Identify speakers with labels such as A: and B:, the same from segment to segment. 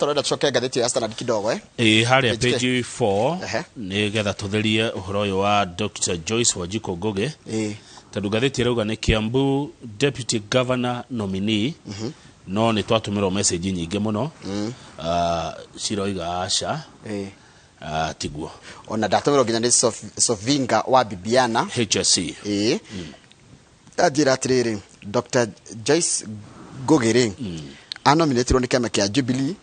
A: Tũrenda tũcoke ngathĩti ya Standard kidogo, eh?
B: Ĩ, harĩa
A: Page
B: page 4.
A: Ehe.
B: Nĩgetha tũtherie ũhoro ũyũ wa Dr Joyce Wanjikũ Ngũgĩ, tondũ ngathĩti ĩrauga nĩ Kiambu deputy governor nominee, no nĩ twatũmĩrwo message nyingĩ mũno. Ah, ciroiga aca. Ah, tiguo.
A: Ona ndatũmĩrwo nginya nĩ Sofinga wa Bibiana.
B: HSC.
A: Ĩĩ, anjĩra atĩrĩrĩ, Dr Joyce Ngũgĩ rĩ, anominĩtirwo nĩ kĩama kĩa Jubilee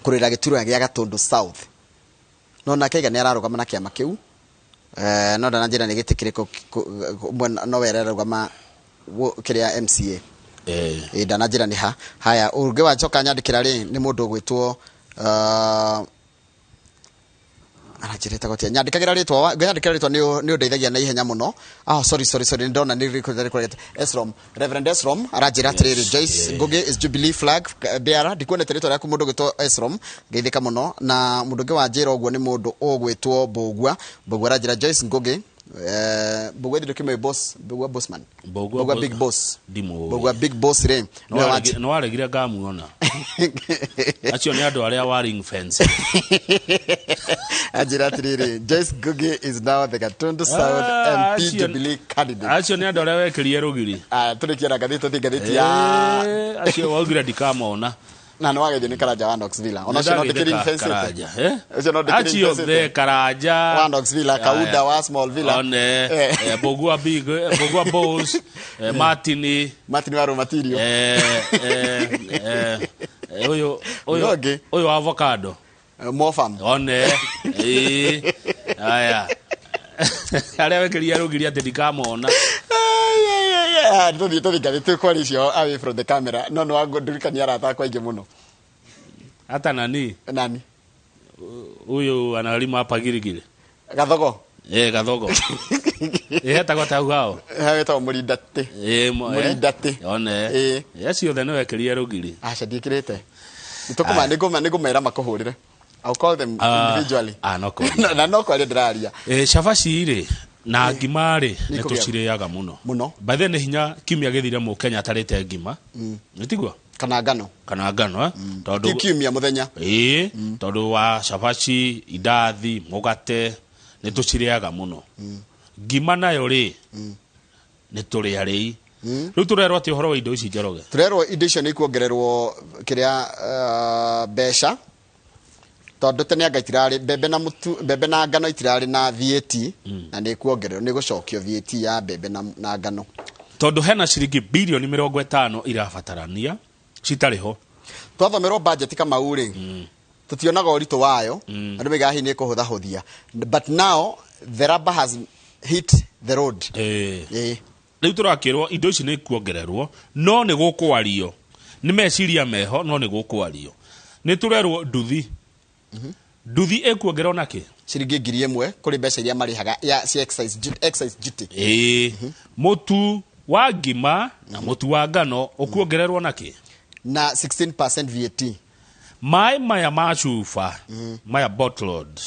A: kũrũĩra gĩturwa gĩa Gatũndũ South, no nake aiga nĩ ararũgama na kĩama kĩu. No ndananjĩra nĩ gĩtĩ kĩrĩkũ nowe ararũgama kĩrĩa MCA. Ĩ, ndananjĩra nĩ ha. Haya, ũngĩ wacoka nyandĩkĩra rĩ, nĩ mũndũ ũgwĩtwo aranjĩra ĩtagwo atĩa, nyandĩkagĩra rĩtwa nyandĩkĩra rĩtwa nĩ ũndeithagia na ihenya mũno. Ah, sorry, sorry, sorry, ndona nĩ rĩkũ Esrom, Reverend Esrom aranjĩra atĩrĩrĩ, Joyce Ngugi is Jubilee flag bearer. Ndikuonete rĩtwa rĩaku, mũndũ ũgwĩtwo Esrom, ngeithĩka mũno. Na mũndũ ũngĩ wanjĩra ũguo nĩ mũndũ ũgwĩtwo Mbũgua. Mbũgua aranjĩra Joyce Ngugi, Mbũgua ithuĩ ndũkĩmũĩ boss, Mbũgua bossman.
B: Mbũgua.
A: Mbũgua big boss.
B: Ndimũĩ.
A: Mbũgua big boss rĩ, nĩwe
B: Nĩ waregire ngamuona. Acio nĩ andũ arĩa wa ring fence.
A: Anjĩra atĩrĩrĩ, Joyce Ngugi is now the Gatundu South
B: Ah,
A: MP Jubilee candidate.
B: Acio nĩ andũ arĩa wekĩrie rũgiri.
A: Ah, tũrĩkie na ngathĩti, tũthiĩ ngathĩti ya
B: Acio waugire ndikamona.
A: Na nĩ wageithio nĩ Karanja wa Knox Villa. Ona ũcio no
B: Nĩndagĩire
A: ndĩkĩring fence.
B: Karanja, eh?
A: Ũcio no ndĩkĩring
B: Acio
A: fence.
B: the Karanja
A: Wa Knox Villa, Kauda wa Small Villa.
B: One Mbũgua big, Mbũgua boss, Martin.
A: Martin wa Romatirio.
B: Ũyũ ũyũ
A: Ũngĩ.
B: Ũyũ wa avocado.
A: Mofam.
B: One ĩĩ, aya arĩa wekĩria rũgiri atĩ ndikamona.
A: Tũthiĩ ngathĩti kwaria icio away from the camera, no nĩ wandirikania arata akwa aingĩ mũno.
B: Hata nani.
A: Nani?
B: Huyu analima hapa Girigiri.
A: Gathogo.
B: Gathogo ĩhetagwo ta hau hao.
A: Wetagwo Mũrindatĩ. Mũrindatĩ.
B: One. Acio othe nĩ wekĩria rũgiri.
A: Aca, ndiĩkĩrĩte. Nĩngũmera makũhũrĩre. I'll call them individually.
B: Ah, no kwaria.
A: Na no kwaria ndĩraria.
B: Cabaci rĩ na ngima rĩ, nĩ
A: Nĩkũgĩa.
B: tũcirĩaga mũno.
A: Mũno.
B: By the way, nĩ hinya kiumia gĩthire mũkenya atarĩte ngima, nĩ tiguo?
A: Kana ngano.
B: Kana ngano, eh? Tondũ
A: Ti kiumia, mũthenya.
B: Ĩĩ, tondũ wa cabaci, indathi, mũgate, nĩ tũcirĩaga mũno. Ngima nayo rĩ, nĩ tũrĩ arĩi. Rĩu tũrerwo atĩ ũhoro wa indo ici, Njoroge?
A: Tũrerwo indo icio nĩ ikuongererwo kĩrĩa, mbeca, tondũ tene anga itirarĩ mbembe na mũtu, mbembe na ngano itirarĩ na VAT, na nĩ ikuongererwo, nĩ gũcokio VAT ya mbembe na ngano.
B: Tondũ hena ciringi birioni 50 irabatarania citarĩ ho.
A: Twathomerwo budget, Kamau rĩ, tũtionaga ũritũ wayo. Andũ maigaga hihi nĩ kũhũthahũthia, but now the rubber has hit the road.
B: Rĩu tũrakĩrwo indo ici nĩ kuongererwo, no nĩ gũkwario, nĩ meciria meho, no nĩ gũkwario. Nĩ tũrerwo nduthi, nduthi ĩkuongererwo nakĩ?
A: Ciringi 1000 kũrĩ mbeca iria marĩhaga ya cia excise duty.
B: Ĩĩ, mũtu wa ngima na mũtu wa ngano ũkuongererwo nakĩ?
A: Na 16% VAT.
B: Maĩ maya ma cuba maya bottled.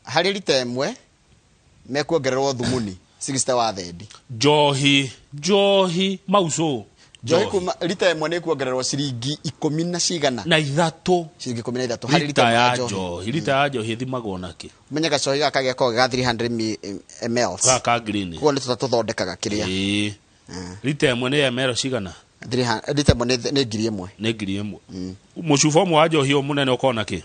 A: Harĩ rita ĩmwe mekuongererwo thumuni 60 wa thendi.
B: Njohi, njohi maucũ.
A: Njohi kuma rita ĩmwe nĩ kuongererwo ciringi ikũmi na cigana?
B: Na ithatũ.
A: Ciringi 13 harĩ rita
B: rita
A: ĩmwe ya
B: ya
A: njohi.
B: Njohi, rita ya njohi ĩthimagwo nakĩ?
A: Menye gacohi gaka gakoragwo ga 300 mls.
B: Gaka ka green.
A: Koguo nĩ tũta tũthondekaga kĩrĩa.
B: Ĩĩ, rita ĩmwe nĩ ml cigana?
A: 300, rita ĩmwe nĩ 1000.
B: Nĩ 1000. Mũcuba ũmwe wa njohi ũyũ mũnene ũkorwo na kĩ?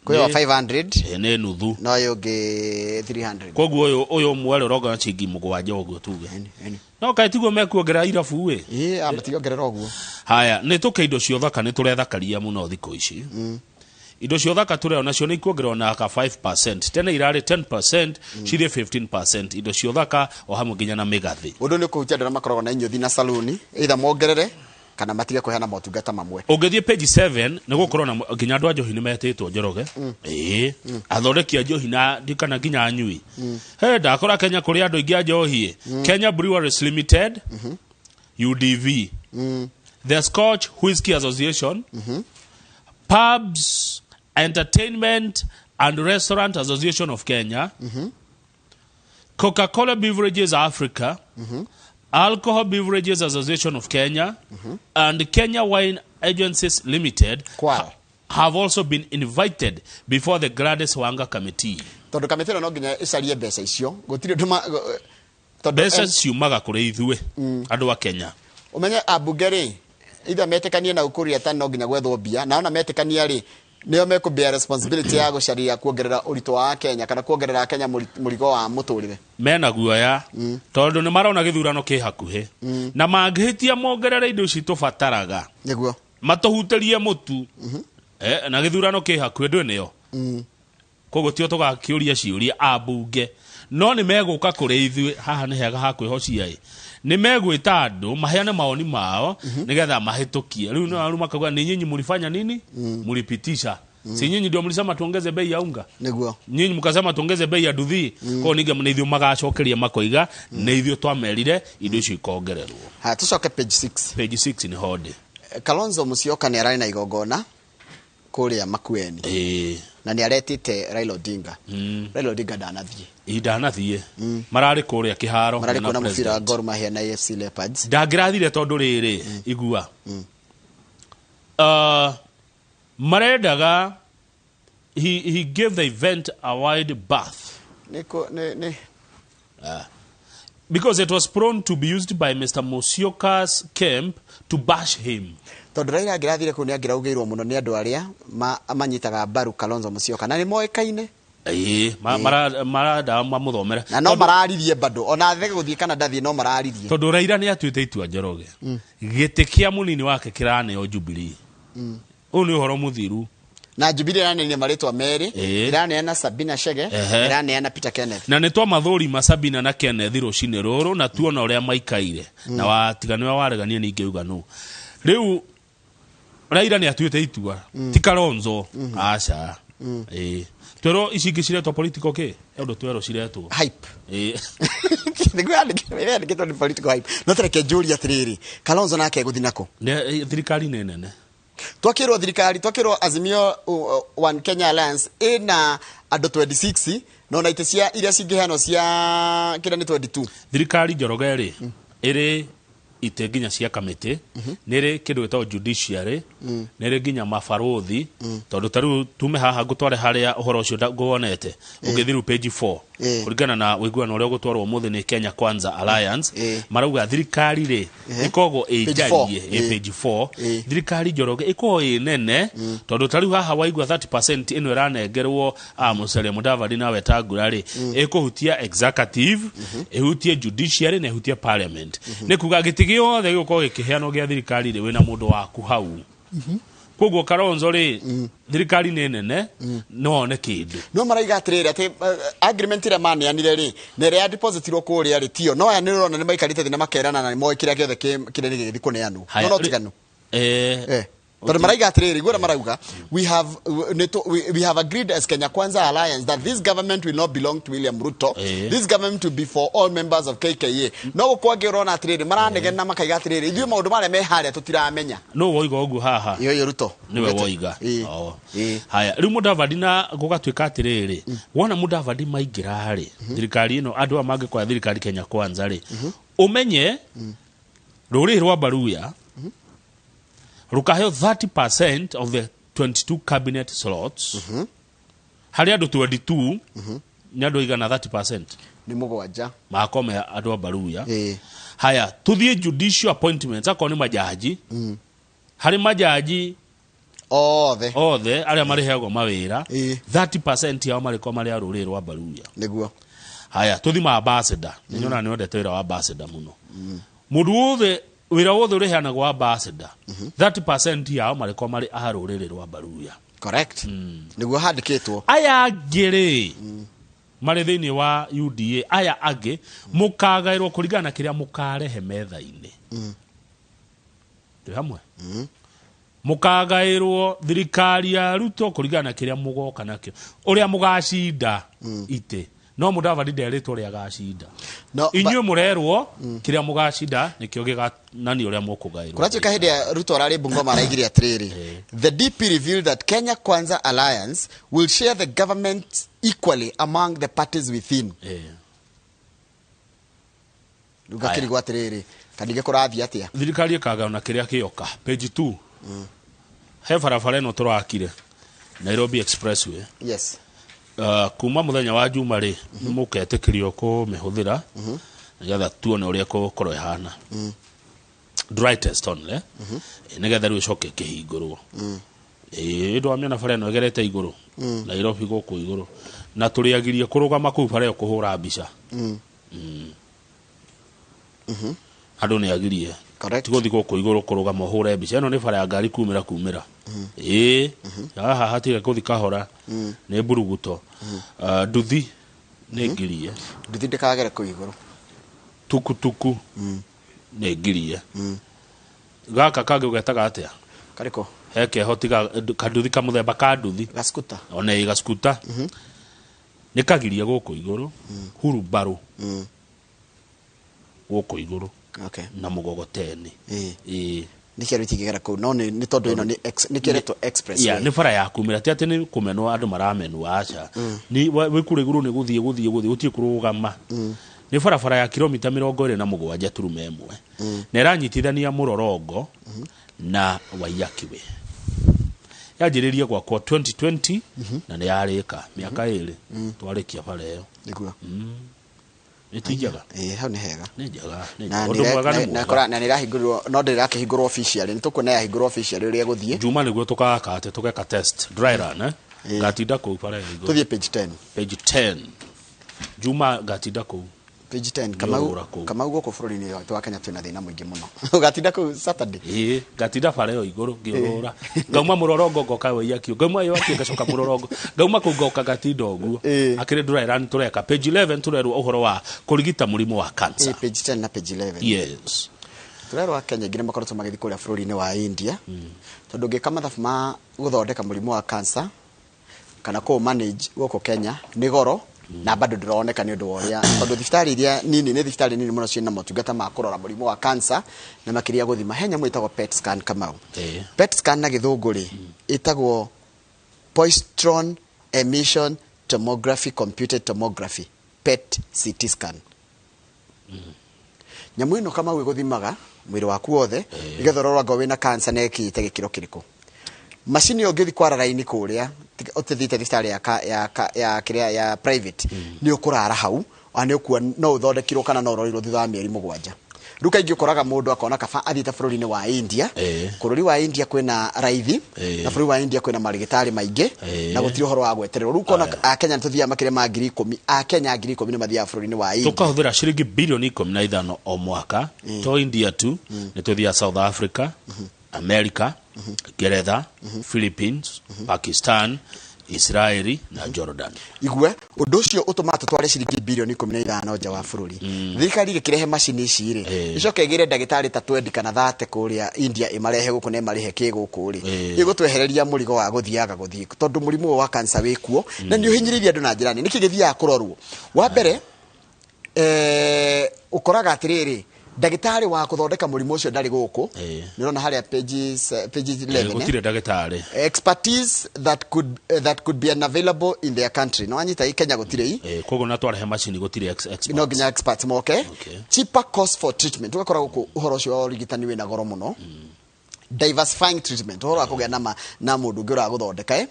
A: Kwĩ wa 500.
B: Ĩĩ, nĩ nuthu.
A: Na ũyũ ũngĩ 300.
B: Koguo ũyũ ũmwe rĩ, ũrongerera ciringi 7 ũguo tuge.
A: Ĩni, ĩni.
B: No kaĩ tiguo mekuongerera irabu ĩ?
A: Ĩĩ, mationgerera ũguo.
B: Haya, nĩ tũke indo cia ũthaka. Nĩ tũrethakaria mũno thikũ ici. Indo cia ũthaka tũreo nacio nĩ ikuongererwo na ka 5%. Tene irarĩ 10%, cirĩ 15%, indo cia ũthaka o hamwe nginya na mĩgathĩ.
A: Ũndũ nĩ ũkũhutia andũ arĩa makoragwo na inyũthi na saluni, either mongerere kana matige kũheana motungata mamwe.
B: Ũngĩthiĩ page 7, nĩ gũkorwo na nginya andũ a njohi nĩ metĩtwo, Njoroge. Ĩĩ, athondeki a njohi na kana nginya anyui. He ndakora Kenya kũrĩ andũ aingĩ a njohi. Kenya Breweries Limited, UDV, the Scotch Whisky Association, Pubs, Entertainment and Restaurant Association of Kenya, Coca-Cola Beverages Africa, Alcohol Beverages Association of Kenya, and Kenya Wine Agencies Limited
A: Kwal.
B: Have also been invited before the Gladys Wanga committee.
A: Tondũ kamĩtĩ ĩno no nginya ĩcarie mbeca icio, gũtirĩ ũndũ tondũ
B: Mbeca ciumaga kũrĩ ithuĩ andũ a Kenya.
A: Ũmenye ambunge rĩ, ithe metĩkanie na ũkũria ta no nginya gwethwo mbia, na ona metĩkania rĩ, nĩo mekũbear responsibility ya gũcaria kuongerera ũritũ wa Kenya kana kuongerera Kenya mũrigo wa mũtũrĩre.
B: Mena guoya tondũ nĩ marona gĩthurano kĩ hakuhĩ, na mangĩhĩtia mongerere indo ici tũbataraga, matũhutĩrie mũtu, na gĩthurano kĩ hakuhĩ ndwĩ nĩyo. Koguo tio tũgakĩũria ciũria ambunge, no nĩ megũka kũrĩ ithuĩ. Haha nĩ hega ha kwĩhocia ĩ, nĩ megwĩta andũ maheane mawoni mao nĩgetha mahĩtũkie. Rĩu no rĩu makauga, "Ni nyinyi mlifanya nini? Mlipitisha. Si nyinyi ndio mlisema tuongeze bei ya unga? Nyinyi mkasema tuongeze bei ya nduthi." Koguo ningĩ nĩ ithuĩ magacokeria, makoiga nĩ ithuĩ twamerire indo icio ikongererwo.
A: Haya, tũcoke page 6.
B: Page 6 nĩ honde.
A: Kalonzo Musyoka nĩ ararĩ na igongona kũrĩa Makueni na nĩ aretĩte Raila Odinga. Raila Odinga ndanathiĩ.
B: Ndanathiĩ, mararĩ kũrĩa kĩharo.
A: Mararĩ
B: na
A: kuona mũbira wa
B: president.
A: Gor Mahia na AFC Leopards.
B: Ndangĩrathire tondũ rĩrĩ, igua, marendaga he gave the event a wide berth
A: nĩ kũ- nĩ nĩ
B: because it was prone to be used by Mr. Musyoka's camp to bash him.
A: Tondũ Raila angĩrathire kũu nĩ angĩraugĩirwo mũno nĩ andũ arĩa manyitaga mbaru Kalonzo Musyoka na nĩ moĩkaine.
B: Ĩĩ, marenda mamũthomere.
A: Na no mararirie bado, ona thege gũthiĩ kana ndathiĩ, no mararirie.
B: Tondũ Raila nĩ atuĩte itua, Njoroge, gĩtĩ kĩa mũnini wake kĩraneo Jubilee. Ũyũ nĩ ũhoro mũthiru.
A: Na Jubilee ĩraneania marĩtwa merĩ. Ĩraneana Sabina Chege, ĩraneana Peter Kenneth.
B: Na nĩ twamathũrima Sabina na Kenneth rũcinĩ rũrũ na tuona ũrĩa maikaire, na watiga nĩwe waregania ningĩ uga nũ. Rĩu Raila nĩ atuĩte itua, ti Kalonzo, aca. Ĩĩ, twerwo ici ingĩ ciretwo political kĩ ũndũ, twerwo ciretwo
A: hype.
B: Ĩĩ.
A: Nĩguo yandĩkĩtwo nĩ political hype. No tareke njũrie atĩrĩrĩ, Kalonzo nake egũthiĩ nakũ?
B: Thirikari nĩ nene.
A: Twakĩrwo thirikari, twakĩrwo Azimio One Kenya Alliance ĩna andũ 26, no na itĩ cia iria cingĩheanwo cia kĩrĩa nĩ 22.
B: Thirikari, Njoroge, rĩ ĩrĩ itĩ nginya cia kamĩtĩ, nĩ ĩrĩ kĩndũ gĩtagwo judiciary, nĩ ĩrĩ nginya mabarũthi. Tondũ ta rĩu tume haha ngũtware harĩa ũhoro ũcio ngũwonete ũngĩthiĩ rĩu page 4. Kũringana na ũiguano ũrĩa ũgũtwarwo ũmũthĩ nĩ Kenya Kwanza Alliance, marauga thirikari rĩ ĩkoragwo ĩ
A: Page four.
B: njarie ĩ page 4. Thirikari, Njoroge, ĩkoragwo ĩ nene, tondũ ta rĩu haha waigua 30% ĩno ĩranengerwo a Musalia Mudavadi na Wetangula rĩ, ĩkũhutia executive, ĩhutie judiciary na ĩhutie parliament. Nĩ kuga gĩtĩ gĩothe gĩgũkorwo gĩkĩheanwo gĩa thirikari rĩ, wĩna mũndũ waku hau. Koguo Kalonzo rĩ, thirikari nĩ nene, no one kĩndũ.
A: No maraiga atĩrĩrĩ atĩ agreement ĩrĩa maneanire rĩ, na ĩrĩa ya depositirwo kũrĩa rĩ, tio. No aya nĩ ũrona nĩ maikarĩte thĩ na makerana na nĩ moĩ kĩrĩa gĩothe kĩrĩa nĩ gĩgĩthiĩ kũneanwo.
B: Haya,
A: No no tiganu. Tondũ maraiga atĩrĩrĩ, guo marauga, we have agreed as Kenya Kwanza Alliance that this government will not belong to William Ruto. This government will be for all members of KKA. No gũkũ angĩ ũrona atĩrĩrĩ, maranegena makaiga atĩrĩrĩ, ithuĩ maũndũ marĩa me harĩa tũtiramenya.
B: No woiga ũguo haha.
A: Iyo Ruto.
B: Niwe woiga.
A: Ĩĩ.
B: Haya, rĩu Mudavadi na gũgatuĩka atĩrĩrĩ, wona Mudavadi maingĩra rĩ thirikari ĩno, andũ aya mangĩkoya thirikari Kenya Kwanza rĩ, ũmenye rũrĩrĩ rwa Baruya rũkaheo 30% of the 22 cabinet slots. Harĩ andũ 22, nĩ andũ aigana 30%?
A: Nĩ mũgwanja.
B: Makome andũ a Baruya. Haya, tuthiĩ judicial appointments, akorwo nĩ majaji, harĩ majaji
A: othe
B: othe arĩa marĩheagwo mawĩra, 30% yao marĩkorwo marĩ a rũrĩrĩ rwa Baruya. Haya, tũthi ma ambassador. Nĩ nyonaga nĩ wendete wĩra wa ambassador mũno. Mũndũ wothe, wĩra wothe ũrĩheanagwo wa ambassador, 30% yao marĩkorwo marĩ a rũrĩrĩ rwa Baruya.
A: Correct, nĩguo handĩkĩtwo.
B: Aya angĩ rĩ, marĩ thĩinĩ wa UDA, aya angĩ mũkagaĩrwo kũringana na kĩrĩa mũkarehe metha-inĩ. Twĩ hamwe? Mũkagaĩrwo thirikari ya Ruto kũringana na kĩrĩa mũgoka nakĩo, ũrĩa mũgacinda itĩ. No Mudavadi nderĩtwo ũrĩa agacinda.
A: No,
B: inyuĩ mũrerwo kĩrĩa mũgacinda nĩkĩo gĩganani ũrĩa mũkũgaĩrwo.
A: Kũratuĩka hĩndĩ ya Ruto ararĩ Bungoma araigire atĩrĩrĩ, the DP revealed that Kenya Kwanza Alliance will share the government equally among the parties within. Rĩu ngakĩrigwo atĩrĩrĩ, kaningĩ kũrathiĩ atĩa?
B: Thirikari ĩkagaana kĩrĩa kĩoka. Page 2, he barabara ĩno tũrakire. Nairobi Expressway.
A: Yes.
B: Kuma muthenya wa Juma rĩ, nĩ mũketĩkĩrio kũmĩhũthĩra nĩgetha tuone ũrĩa ĩgũkorwo ĩhana, dry test only, nĩgetha rĩu ĩcoke ĩkĩhingũrwo. Ĩĩ, ndwamĩona bara ĩno ĩgerete igũrũ Nairobi gũkũ igũrũ, na tũrĩagirie kũrũgama kũu bara ĩyo kũhũra mbica. Andũ nĩ agirie.
A: Correct.
B: Tigũthiĩ gũkũ igũrũ kũrũgama ũhũre mbica. Ĩno nĩ bara ya ngari kumĩra kumĩra. Ĩĩ, haha hatirĩ gũthiĩ kahora, nĩ mburuguto. Nduthi nĩ ngirie.
A: Nduthi ndĩkagere kũu igũrũ.
B: Tukutuku nĩ ngirie. Gaka kangĩ ũgetaga atĩa?
A: Karĩkũ?
B: He keho tiga kanduthi, kamũthemba ka nduthi.
A: Gaskuta.
B: Ona ĩ gaskuta nĩ kagirie gũkũ igũrũ, hurumbarũ gũkũ igũrũ na mũgogoteni.
A: Ĩĩ.
B: Ĩĩ.
A: Nĩkĩo rĩu itingĩgera kũu, no nĩ tondũ ĩno nĩ nĩkĩo ĩretwo express
B: ya
A: way.
B: Nĩ bara ya kumĩra, ti atĩ nĩ kũmenwo andũ maramenwo, aca. Nĩ wĩ kũrĩa igũrũ nĩ gũthiĩ gũthiĩ gũthiĩ, gũtirĩ kũrũgama. Nĩ barabara ya kilomita 27.1 na ĩranyitithania Mũrorongo na Waiyaki Way. Yanjĩrĩrie gwakwo 2020 na nĩ yarĩka mĩaka 2, twarĩkia bara ĩyo.
A: Nĩguo.
B: Nĩ ti njega?
A: Ĩĩ, hau nĩ hega.
B: Nĩ njega, nĩ
A: Na
B: njega. Ũndũ mwega nĩ mwega.
A: Na nĩ ĩrahingũrirwo, no ndĩrakĩhingũrwo officially. Nĩ tũkuona yahingũrwo officially ũrĩa ĩgũthiĩ.
B: Juma nĩguo tũgaka atĩ tũgeka test dry run, eh?
A: Ĩĩ.
B: Ngatinda kũu bara ĩyo igũrũ.
A: Tũthiĩ page 10.
B: Page 10, Juma ngatinda kũu.
A: Page 10, Kamau.
B: Nĩũrũra kũu.
A: Kamau, gũkũ bũrũri-inĩ witũ wa Kenya twĩna thĩna mũingĩ mũno. Ũgatinda kũu Saturday?
B: Ĩĩ, ngatinda bara ĩyo igũrũ ngĩũrũra, ngauma Mũrorongo ngoka Waiyaki, ngauma Waiyaki ngacoka Mũrorongo, ngauma kũu ngoka ngatinda ũguo. Akĩrĩ dry run tũreka. Page 11 tũrerwo ũhoro wa kũrigita mũrimũ wa cancer.
A: Page 10 na page 11.
B: Yes.
A: Tũrerwo Akenya aingĩ nĩ makoretwo magĩthiĩ kũrĩa bũrũri-inĩ wa India, tondũ ũngĩka mathabu ma gũthondeka mũrimũ wa cancer kana kũ manage gũkũ Kenya nĩ goro, na bado ndũroneka nĩ ũndũ wa ũrĩa, tondũ thibitarĩ iria nini nĩ thibitarĩ nini mũno ciĩna motungata ma kũrora mũrimũ wa cancer na makĩria gũthima. He nyamũ ĩtagwo PET scan, Kamau. PET scan na gĩthũngũ rĩ, ĩtagwo positron emission tomography, computed tomography, PET CT scan. Nyamũ ĩno, Kamau, ĩgũthimaga mwĩrĩ waku wothe nĩgetha ũrorwo angorwo wĩna cancer na ĩkinyĩte gĩkĩro kĩrĩkũ. Macini ĩyo ũngĩthiĩ kwara raini kũrĩa ũtĩthiĩte thibitarĩ ya, ka- ya, ka- ya kĩrĩa ya private, nĩ ũkũrara hau, ona nĩ ũkua no ũthondekirwo kana no ũrorirwo thutha wa mĩeri 7. Rĩu kaingĩ ũkoraga mũndũ akona kaba athiĩte bũrũri-inĩ wa India. Bũrũri wa India kwĩna raithi, na bũrũri wa India kwĩna marĩgĩtarĩ maingĩ, na gũtirĩ ũhoro wa gwetererwo. Rĩu ũkona Akenya nĩ tũthiaga makĩria ma 10,000, Akenya 10,000 nĩ mathiaga bũrũri-inĩ wa India.
B: Tũkahũthĩra ciringi bilioni 15 o mwaka. To India tu, nĩ tũthiaga South Africa, America, Ngeretha, Philippines, Pakistan, Israeli na Jordan.
A: Igue ũndũ ũcio ũtũmaga tũtware ciringi bilioni 15 nja wa bũrũri. Thirikari ĩgĩkĩrehe macini ici rĩ, ĩcoke ĩgĩre ndagĩtarĩ ta 20 kana 30 kũrĩa India, ĩmarehe gũkũ na ĩmarĩhe kĩ gũkũ rĩ, ĩgũtwehereria mũrigo wa gũthiaga gũthiĩ, tondũ mũrimũ ũyũ wa cancer wĩkuo na nĩ ũhinyĩrĩirie andũ na njĩra nene. Nĩkĩ gĩthiaga kũrorwo wa mbere? Ũkoraga atĩrĩrĩ, ndagĩtarĩ wa kũthondeka mũrimũ ũcio ndarĩ gũkũ. Nĩ ũrona harĩa pages 11, eh?
B: Gũtirĩ ndagĩtarĩ.
A: Expertise that could be unavailable in their country. No anyita i Kenya gũtirĩ i.
B: Koguo na twarehe macini gũtirĩ experts.
A: No nginya experts moke. Cheaper cost for treatment, ũgakora gũkũ ũhoro ũcio wa ũrigitani wĩna goro mũno. Diversifying treatment, ũhoro wa kũgĩa na mũndũ ũngĩ ũragũthondeka,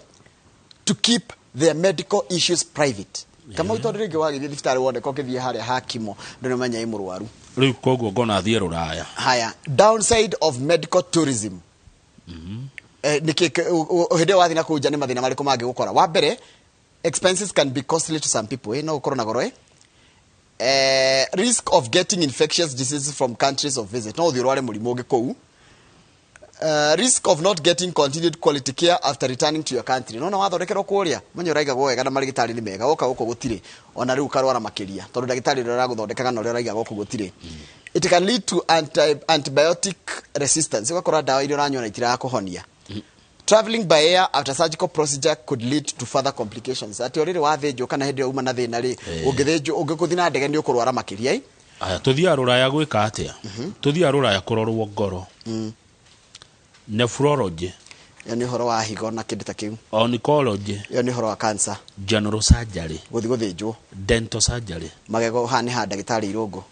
A: to keep their medical issues private, kama tondũ rĩngĩ wagĩthiĩ thibitarĩ woneka ũkĩthiĩ harĩa hakimo ndũnamenya ĩ mũrwaru.
B: Rĩu koguo ngona thiĩ Rũraya.
A: Haya, downside of medical tourism. Nĩkĩ hĩndĩ ĩyo wathiĩ na kũu nja, nĩ mathĩna marĩkũ mangĩgũkora? Wa mbere, expenses can be costly to some people, no ũkorwo na goro, risk of getting infectious diseases from countries of visit, no ũthiĩ ũrware mũrimũ ũngĩ kũu. Risk of not getting continued quality care after returning to your country. Nona wathondekerwo kũrĩa menya ũraigagwo wega na marĩgĩtarĩ nĩ mega, woka gũkũ gũtirĩ, ona rĩu ũkarwara makĩria tondũ ndagĩtarĩ ũrĩa ũragũthondekaga na ũrĩa ũraiga gũkũ gũtirĩ. It can lead to antibiotic resistance, ũgakora ndawa iria ũranyua na itirakũhonia. Traveling by air after surgical procedure could lead to further complications, atĩ o rĩrĩ wathĩnjwo kana hĩndĩ ĩyo uma na thĩna rĩ, ũngĩthĩnjwo ũngĩgũthiĩ na ndege nĩ ũkũrwara makĩria,
B: Aya, tũthiaga Rũraya gwĩka atĩa? Tũthiaga Rũraya kũrorwo ngoro, nephrology.
A: Ĩyo nĩ ũhoro wa higo na kĩndũ ta kĩu.
B: Oncology.
A: Ĩyo nĩ ũhoro wa cancer.
B: General surgery.
A: Gũthiĩ gũthĩnjwo.
B: Dental surgery.
A: Magego, haha nĩ ha ndagĩtarĩ Irũngũ.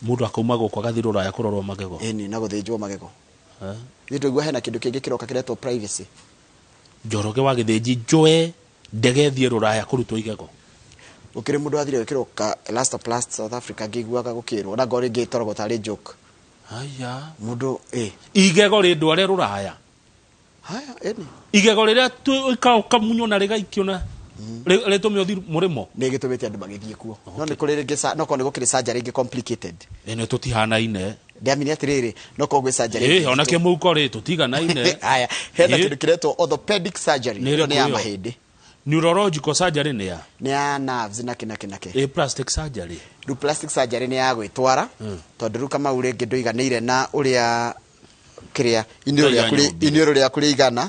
B: Mũndũ akauma gũkũ agathiĩ Rũraya kũrorwo magego?
A: Ĩni, na gũthĩnjwo magego.
B: Eh?
A: Nĩ tũigua hena kĩndũ kĩngĩ kĩroka kĩretwo privacy.
B: Njoroge wa Gĩthĩnji, njoe ndege thiĩ Rũraya kũrutwo igego.
A: Gũkĩrĩ mũndũ wathire gwĩkĩrwo ka elastoplast South Africa, ngĩiguaga gũkĩrwo na ngorwo rĩngĩ ĩtoragwo tarĩ joke.
B: Aya.
A: Mũndũ ĩ
B: Igego rĩndware Rũraya.
A: Haya, ĩni.
B: Igego rĩrĩa ũkamunywo na rĩgaikio na rĩtũme ũthiĩ mũrĩmo.
A: Nĩ gĩtũmĩte andũ magĩthiĩ kuo, no nĩ kũrĩ rĩngĩ no korwo nĩ gũkĩrĩ surgery ĩngĩ complicated.
B: Ĩno tũtihanaine.
A: Ndĩamini atĩrĩrĩ, no korwo gwĩ surgery ĩngĩ.
B: Ona kĩmũhuko rĩ, tũtiganaine.
A: Haya, hena kĩndũ kĩretwo orthopedic surgery.
B: Nĩ
A: Ĩyo nĩ ya
B: ĩrĩkũ ĩyo?
A: mahĩndĩ.
B: Neurological surgery nĩ ya?
A: Nĩ ya nerves na kĩ na kĩ na kĩ.
B: Plastic surgery?
A: Rĩu plastic surgery nĩ ya gwĩtwara, tondũ rĩu Kamau rĩngĩ ndũiganĩire na ũrĩa kĩrĩa iniũrũ
B: Ngai
A: rĩaku
B: anyũmbire.
A: iniũrũ rĩaku rĩigana,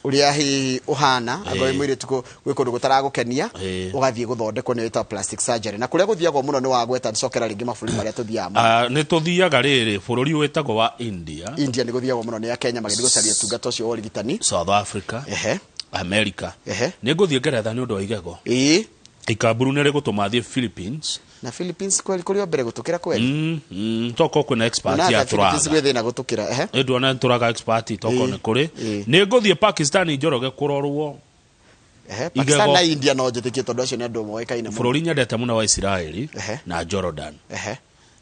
A: ũrĩa hihi ũhana, angorwo wĩ mũirĩtu gwĩ kũndũ gũtaragũkenia, ũgathiĩ gũthondekwo, nĩ ĩtagwo plastic surgery. Na kũrĩa gũthiagwo mũno nĩ wagweta, cokera rĩngĩ mabũrũri marĩa tũthiaga mũno.
B: Ah, nĩ tũthiaga rĩrĩ bũrũri wĩtagwo wa India.
A: India nĩ gũthiagwo mũno nĩ Akenya magĩthiĩ gũcaria ũtungata ũcio wa ũrigitani.
B: South Africa. America. Nĩ ngũthiĩ Ngeretha nĩ ũndũ wa igego. Ikamburu nĩ rĩgũtũma thiĩ Philippines.
A: Na Philippines kweli kũrĩ o mbere gũtũkĩra kweli?
B: Toko kwĩna expert
A: Ona
B: ya
A: hata Philippines
B: tũraga.
A: gwĩ thĩna gũtũkĩra, ehe.
B: Nĩ nduona tũraga expert toko nĩ kũrĩ. Nĩ ngũthiĩ Pakistan, Njoroge, kũrorwo
A: Pakistan
B: igego.
A: Na India no njĩtĩkie, tondũ acio nĩ andũ moĩkaine mũno.
B: Bũrũri nyendete mũno wa Isiraeli na Jordan.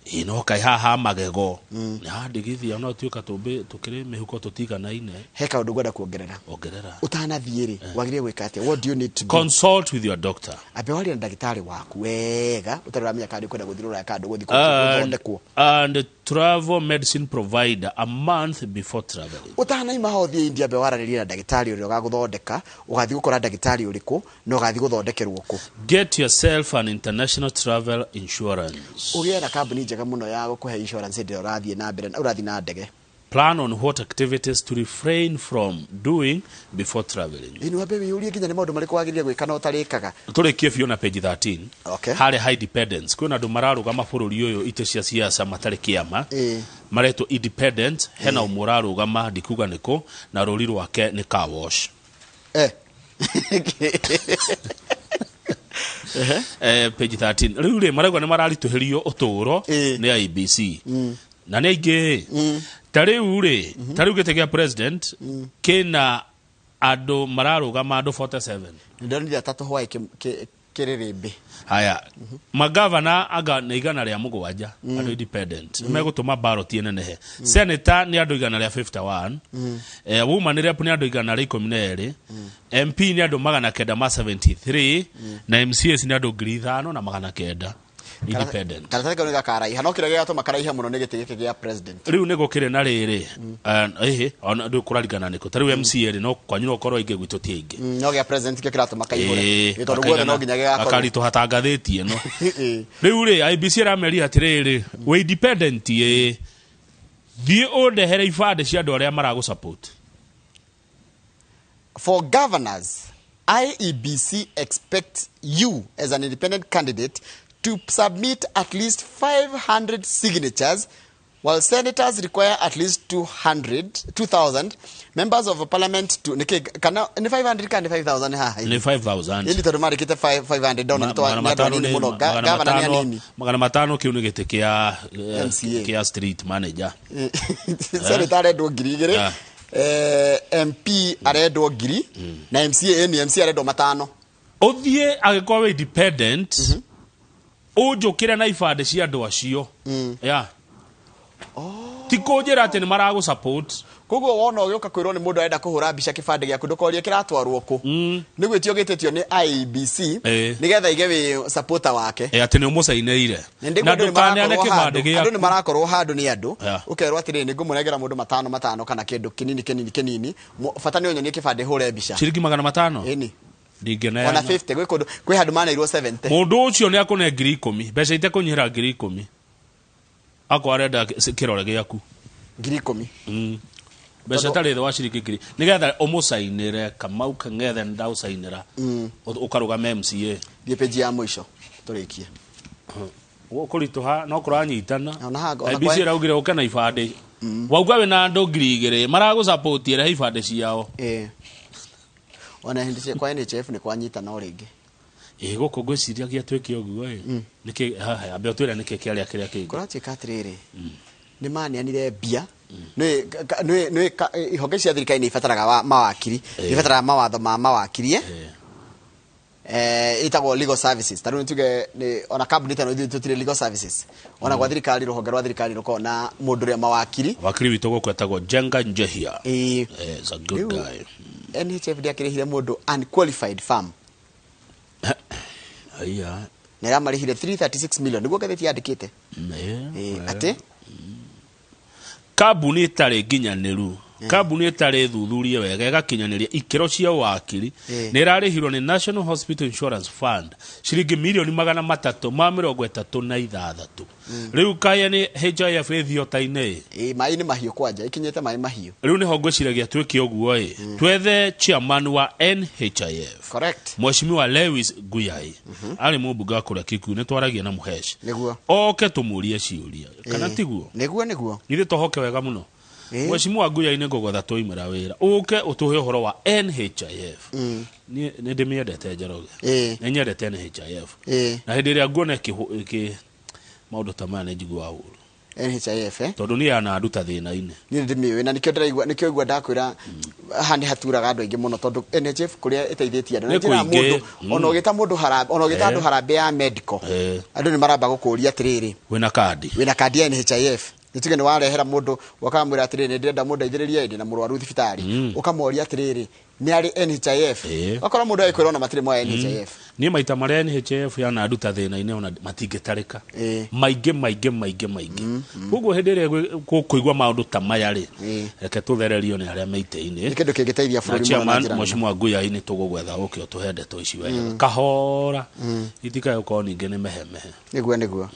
B: Ĩ no kaĩ haha magego nĩ handigithia no tuĩka tũmbĩ tũkĩrĩ mĩhuko tũtiganaine.
A: He kaũndũ ngwenda kuongerera.
B: Ongerera.
A: Ũtanathiĩ rĩ, wagĩrĩire gwĩka atĩa? What do you need to do?
B: Consult with your doctor.
A: Ambe warie na ndagĩtarĩ waku wega ũtarĩ ũramenya kana nĩ ũkwenda gũthiĩ Rũraya kana ndũgũthiĩ
B: And,
A: gũthondekwo.
B: and travel medicine provider a month before traveling.
A: Ũtanaima ho ũthiĩ India, ambe waranĩrie na ndagĩtarĩ ũrĩa ũgagũthondeka, ũgathiĩ gũkora ndagĩtarĩ ũrĩkũ na ũgathiĩ gũthondekerwo kũ.
B: Get yourself an international travel insurance.
A: Ũgĩe na kambuni njega mũno ya gũkũhe insurance hĩndĩ ĩrĩa ũrathiĩ na mbere ũrathiĩ na ndege.
B: Plan on what activities to refrain from doing before traveling.
A: Ĩni wambe wĩyũrie nginya nĩ maũndũ marĩkũ wagĩrĩire gwĩka na ũtarĩkaga.
B: Tũrĩkie biũ na page 13.
A: Okay.
B: Harĩa high dependence kwĩna andũ mararũgama bũrũri ũyũ itĩ cia siasa matarĩ kĩama, maretwo independent. Hena ũmwe ũrarũgama, ndikuga nĩkũ, na rũri rwake nĩ car wash. Page 13 rĩu rĩ, marauga nĩ mararitũhĩrio ũtũũro nĩ IEBC na nĩ aingĩ. Ta rĩu rĩ, ta rĩu gĩtĩ kĩa president kĩna andũ mararũgama andũ 47.
A: Ndonire atatũ hwaĩ kĩrĩrĩmbĩ.
B: Haya, magavana anga nĩ 107 andũ independent megũtũma ballot ĩnenehe. Senator nĩ andũ 151, woman rep nĩ andũ 112, MP nĩ andũ 973, na MCAs nĩ andũ 5900 independent.
A: Karatathi kau nĩ gakaraiha, no kĩrĩa gĩgatũma karaiha mũno nĩ gĩtĩ gĩkĩ gĩa president.
B: Rĩu nĩ gũkĩrĩ na rĩrĩ, ĩhĩ, ona rĩu kũraringana nĩkũ. Ta rĩu MCA rĩ, no kwanyu no ũkorwo aingĩ, gwitũ ti aingĩ.
A: No gĩa president kĩo kĩratũma kaihũre. Ĩ, tondũ guothe no nginya gĩgakorwo.
B: Gakaritũha ta ngathĩti ĩno. Rĩu rĩ, IEBC ĩrameria atĩrĩrĩ, wĩ independent ĩ, thiĩ ũndehere ibandĩ cia andũ arĩa maragũ support.
A: For governors, IEBC expects you as an independent candidate to submit at least 500 signatures, while senators require at least 200, 2,000 members of parliament to nĩkĩ kana nĩ 500 kana nĩ 5,000 haha?
B: Nĩ 5000.
A: Ĩndĩ tondũ marĩkĩte 500 ndona nĩ
B: Magana
A: nĩ andũ
B: matano
A: anini mũno.
B: magana
A: Gavana nĩ anini.
B: 500 kĩu nĩ gĩtĩ kĩa
A: MCA.
B: kĩa street manager.
A: Senator arendwo 2000, MP arendwo 1000, na MCA nĩ MC arendwo 500.
B: Ũthiĩ angĩkorwo wĩ independent, ũnjũkĩre na ibandĩ cia andũ acio ya ti kũnjĩra atĩ nĩ maragũ support.
A: Koguo wona ũgĩũka kwĩrwo nĩ mũndũ arenda kũhũra mbica kĩbandĩ gĩaku, ndũkorie kĩratwarwo kũ. Nĩ gwĩtio gĩtĩtio nĩ IEBC nĩgetha ige wĩ supporter wake.
B: Atĩ nĩ ũmũcainĩire.
A: Na ndĩguo
B: Na
A: andũ nĩ
B: ndũkaneane
A: marakorwo
B: kĩbandĩ
A: handũ, andũ nĩ
B: gĩaku.
A: marakorwo handũ nĩ andũ ũkerwo atĩrĩrĩ, nĩ ngũmũnengera mũndũ matano matano kana kĩndũ kĩnini kĩnini kĩnini. Bata nĩ ũnyonie kĩbandĩ hũre mbica.
B: Ciringi 500.
A: Ĩni. Ona
B: Ndingĩneana.
A: 50, gwĩ kũndũ kwĩ handũ maneirwo 70.
B: Mũndũ ũcio nĩ akũne 10,000, mbeca itekũnyihĩra 10,000, akorwo arenda kĩrore gĩaku.
A: 10,000.
B: Mbeca itarĩ thĩ wa ciringi ngiri nĩgetha ũmũcainĩre Kamau Kang'ethe ndaũcainĩra ũkarũgame MCA.
A: Thiĩ page ya mũico tũrĩkie.
B: Kũritũha no kũranyitana.
A: Ona ona
B: IEBC ĩraugire ũke na ibandĩ, wauga wĩna andũ 2000 maragũ rehe ibandĩ ciao.
A: Ĩĩ, ona hĩndĩ cia kwa NHIF nĩ kwanyitana o rĩngĩ.
B: Ĩ, gũkũ ngwĩciria gĩatuĩke ũguo ĩ nĩkĩ haha ambe ũtwĩre nĩkĩ kĩarĩa kĩrĩa kĩngĩ.
A: Kũratuĩka atĩrĩrĩ, nĩ maneanire mbia Nĩ ihonge cia thirikari nĩ ibataraga mawakiri, nĩ ibataraga mawatho ma mawakiri, eh? Ĩtagwo legal services. Ta rĩu nĩtuge nĩ ona kambuni ta ĩno ithuĩ tũtirĩ legal services, ona gwa thirikari, rũhonge rwa thirikari rũkoragwo na mũndũ ũrĩa mawakiri.
B: Wakiri witũ gũkũ etagwo Jenga Njehia.
A: Ĩĩ.
B: Is a good
A: Rĩu,
B: guy.
A: NHIF ndĩakĩrĩhire mũndũ unqualified firm.
B: Aya.
A: Na ĩramarĩhire 336 million, nĩguo ngathĩti yandĩkĩte. Ĩĩ, atĩ
B: Kambuni ĩtarĩ nginyanĩru, kambuni ĩtarĩ thuthurie wega ĩgakinyanĩria ikĩro cia wakiri, nĩ ĩrarĩhirwo nĩ National Hospital Insurance Fund ciringi 336,000,000. Rĩu kaya nĩ HIF ĩthiota-inĩ ĩ.
A: Ĩĩ, maĩ nĩ mahiũ, kwanja ikinyĩte maĩ mahiũ.
B: Rĩu nĩho ngwĩciragia twĩke ũguo ĩ, twethe chairman wa NHIF,
A: Correct.
B: Mheshimiwa Lewis Nguyai, arĩ mũmbunge wa kũrĩa Kikuyu, nĩ twaragia na Mũhesh.
A: Nĩguo.
B: Oke tũmũrie ciũria, kana tiguo?
A: Nĩguo, nĩguo.
B: Ithuĩ tohoke wega mũno. Mheshimiwa Nguyai, nĩ ngũgwetha twaimĩra wĩra ũke ũtũhe ũhoro wa NHIF. Niĩ nĩ ndĩmĩendete, Njoroge. Nĩ nyendete NHIF. Na hĩndĩ ĩrĩa nguona ĩkĩ maũndũ ta maya nĩ njiguaga ũru.
A: NHIF, eh?
B: Tondũ niĩ yananduta thĩna-inĩ.
A: Niĩ ndĩmĩũĩ na nĩkĩo ndĩraigua, nĩkĩo igua ndakwĩra haha nĩ haturaga andũ aingĩ mũno, tondũ NHIF kũrĩa ĩteithĩtie andũ. Na
B: Nĩ
A: njĩra
B: kũingĩ.
A: mũndũ ona ũgĩta mũndũ harambee, ona ũgĩta andũ harambee ya medical, andũ nĩ maramba gũkũria atĩrĩrĩ,
B: wĩna kandi?
A: Wĩna kandi ya NHIF? Nĩ tuge nĩ warehera mũndũ ũkamwĩra atĩrĩrĩ, nĩ ndĩrenda mũndũ aithĩrĩrie, ndĩ na mũrwaru thibitarĩ, ũkamoria atĩrĩrĩ, nĩ arĩ NHIF? Okorwo mũndũ agĩkwĩra ona matirĩ moya NHIF.
B: Niĩ maita marĩa NHIF yananduta thĩna-inĩ ona matingĩtarĩka. Maingĩ maingĩ maingĩ maingĩ. Koguo hĩndĩ ĩrĩa gũkũigua maũndũ ta maya rĩ, reke tũthererio nĩ arĩa me itĩ-inĩ.
A: Nĩ kĩndũ kĩngĩteithia
B: Na
A: bũrũri mũno na
B: chairman
A: njĩra nene.
B: Mheshimiwa Nguyai, nĩ tũgũgwetha ũke ũtũhe ndeto ici wega kahora, itikae gũkorwo ningĩ nĩ mehemehe.
A: Nĩguo, nĩguo.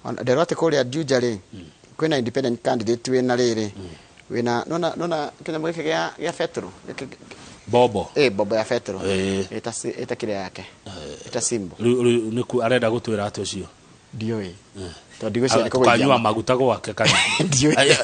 A: Ona nderwo atĩ kũrĩa Juja rĩ, kwĩna independent candidate wĩna rĩrĩ, wĩna nona kĩnyamũ gĩkĩ gĩa betũrũ.
B: Bobo.
A: Ĩ, bobo ya betũrũ. Ĩta kĩrĩa yake, ĩta symbol.
B: Rĩu nĩku arenda gũtwĩra atĩ ũcio?
A: Ndiũĩ, tondũ ndigwĩciria nĩ
B: Tukanyua
A: kũgũithia.
B: Maguta gwake kana?
A: Ndiũĩ.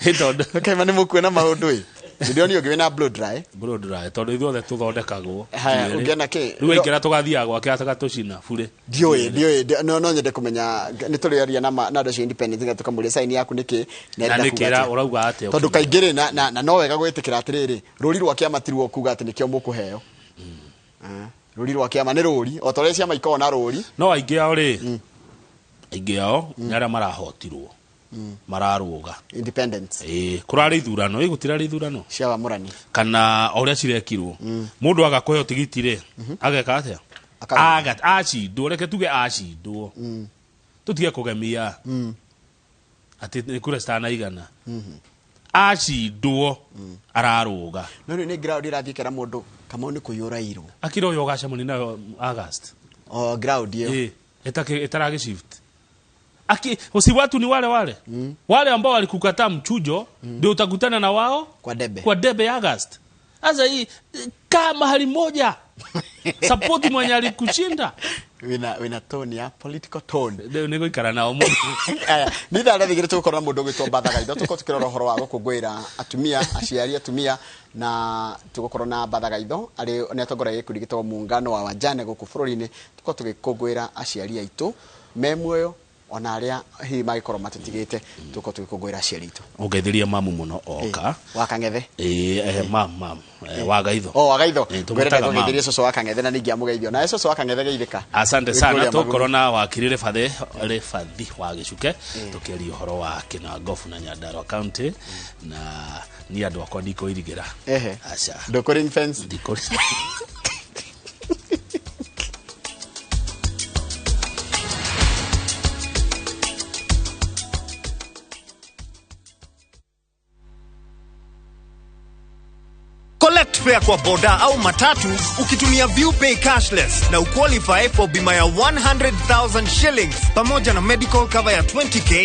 B: Ĩ, tondũ
A: Kaima nĩ mũkuona maũndũ ĩ, ndĩronio ũngĩ wĩna blow dry.
B: Blow dry, tondũ ithuothe tũthondekagwo
A: Haya,
B: njuĩrĩ.
A: ũngĩona kĩ?
B: Rĩu aingĩra tũgathiaga gwake agatũcina burĩ.
A: Ndiũĩ, ndiũĩ, no nyende kũmenya. Nĩ tũrĩaria na andũ acio independent na tũkamũria sign yaku nĩkĩ na
B: Na
A: arenda
B: nĩkĩ
A: kuga atĩa.
B: ũrauga atĩa?
A: Tondũ kaingĩ rĩ, na no wega gwĩtĩkĩra atĩrĩrĩ, rũri rwa kĩama tiruo kuga atĩ nĩkĩo mũkũheo. Ah, rũri rwa kĩama nĩ rũri o ta ũrĩa ciama ikoragwo na rũri.
B: No aingĩ ao rĩ, aingĩ ao nĩ arĩa marahotirwo mararũga.
A: Independence.
B: Ĩĩ, kũrarĩ ithurano ĩ, gũtirarĩ ithurano
A: cia wamũrani.
B: Kana o ũrĩa cirekirwo, mũndũ aga kũheo tigiti rĩ, ageka atĩa?
A: Akarũga.
B: Aga acindwo, reke tuge acindwo, tũtige kũgemia atĩ nĩ kura citanaigana, acindwo ararũga.
A: No rĩu nĩ ground ĩrathiĩ kera mũndũ Kamau nĩ kũiyũra irwo.
B: Akira ũyũ ũgacemania nayo August.
A: O ground ĩyo.
B: Ĩ, ĩtaragĩ shift aki si watu ni wale wale wale ambao walikukataa mchujo, ndio utakutana na wao
A: kwa debe.
B: Kwa debe ya August. Sasa hii kaa mahali moja, support mwenye alikushinda.
A: Wĩna tone ya political tone.
B: Rĩu nĩ gũikara nao mũno.
A: Aya, nĩ ithaa rĩa thigĩrĩ, tũgũkorwo na mũndũ ũgwĩtwo Mbatha Gaitho, tũkorwo tũkĩrora ũhoro wa gũkũngũĩra atumia, aciari atumia, na tũgũkorwo na Mbatha Gaitho arĩ nĩ atongoragia gĩkundi gĩtagwo Muungano wa Wajane gũkũ bũrũri-inĩ. Tũkorwo tũgĩkũngũĩra aciari aitũ me muoyo ona arĩa hihi mangĩkorwo matũtigĩte, tũkorwo tũgĩkũngũĩra aciari aitũ.
B: Ũngeithĩrie mamu mũno oka.
A: Wa Kang'ethe.
B: Ĩĩ, mam mam wa Gaitho.
A: O wa Gaitho.
B: Ĩĩ,
A: ngwĩrenda
B: tũmwĩtaga mam.
A: kũgeithĩria cũcũ wa Kang'ethe na ningĩ amũgeithio nawe cũcũ wa Kang'ethe, geithĩka.
B: Asante
A: Wĩ
B: sana.
A: kũrĩa
B: Tũkorwo na wakiri Rĩbathi Rĩbathi wa Gĩcuke, tũkĩaria ũhoro wa Kĩnangobu na Nyandarua County, na niĩ andũ akwa ndikũirigĩra.
A: Ehe.
B: Aca.
A: Ndũkũ ring fence.
B: Ndikũ.
C: Collect fare kwa boda au matatu ukitumia ViewPay cashless na uqualify for bima ya 100,000 shillings pamoja na medical cover ya 20K.